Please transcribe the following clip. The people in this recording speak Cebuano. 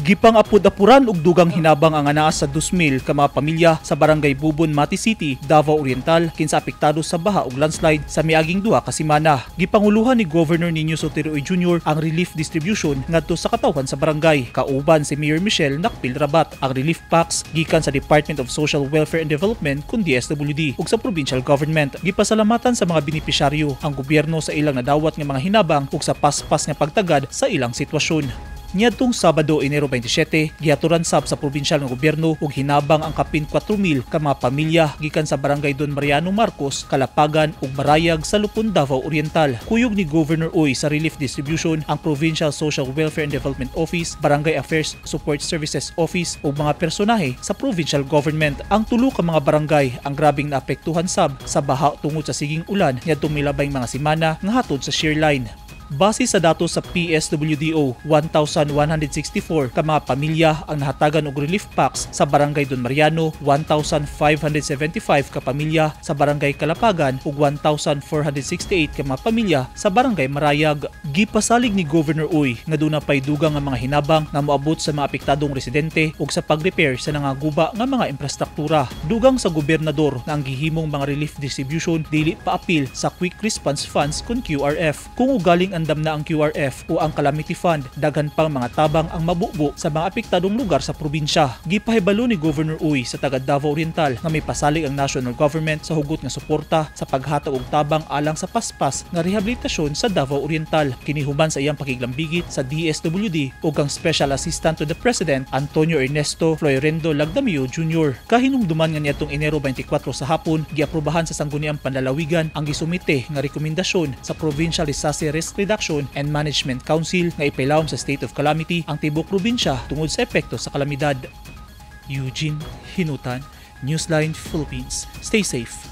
Gipang-apud-apuran og dugang hinabang ang anaa sa 2,000 ka mga pamilya sa Barangay Bubon, Mati City, Davao Oriental kinsa apektado sa baha ug landslide sa miaging 2 ka semana. Gipanguluhan ni Governor Niño Sotero Uy Jr. ang relief distribution ngadto sa katawhan sa barangay. Kauban si Mayor Michelle Nakpil Rabat. Ang relief packs gikan sa Department of Social Welfare and Development kun DSWD ug sa provincial government. Gipasalamatan sa mga benepisyaryo ang gobyerno sa ilang nadawat nga mga hinabang ug sa paspas nga pagtagad sa ilang sitwasyon. Niadtong Sabado, Enero 27, gihaturan sab sa probinsyal nga gobyerno og hinabang ang kapin 4,000 ka mga pamilya gikan sa Barangay Don Mariano Marcos, Kalapagan ug Marayag sa Lupon, Davao Oriental. Kuyog ni Governor Uy sa relief distribution ang Provincial Social Welfare and Development Office, Barangay Affairs Support Services Office ug mga personahe sa provincial government. Ang tulo ka mga barangay ang grabing naapektuhan sab sa baha tungod sa siging ulan niadtong milabay mga semana nga hatod sa shear line. Base sa datos sa PSWDO, 1,164 ka mga pamilya ang nahatagan og relief packs sa Barangay Don Mariano, 1,575 ka pamilya sa Barangay Kalapagan ug 1,468 ka mga pamilya sa Barangay Marayag. Gipasalig ni Governor Uy nga duna pay dugang nga mga hinabang nga moabot sa mga apektadong residente ug sa pag-repair sa nangaguba nga mga infrastruktura. Dugang sa gobernador nga ang gihimong mga relief distribution dili paapil sa Quick Response Funds kun QRF. Kung ugaling andam na ang QRF o ang Calamity Fund, daghan pang mga tabang ang mabubo sa mga apektadong lugar sa probinsya. Gipahibalo ni Governor Uy sa taga Davao Oriental nga may pasalig ang national government sa hugot nga suporta sa paghatag og tabang alang sa paspas nga rehabilitasyon sa Davao Oriental. Kini human sa iyang pakiglambigit sa DSWD ug ang Special Assistant to the President Antonio Ernesto Floirendo Lagdameo Jr. Kahinumduman nga niadtong Enero 24 sa hapon, giaprobahan sa Sangguniang Panlalawigan ang gisumite nga rekomendasyon sa Provincial Disaster Risk Reduction and Management Council nga ipailawom sa state of calamity ang tibuok probinsya tungod sa epekto sa kalamidad. Eugene Hinutan, Newsline Philippines. Stay safe.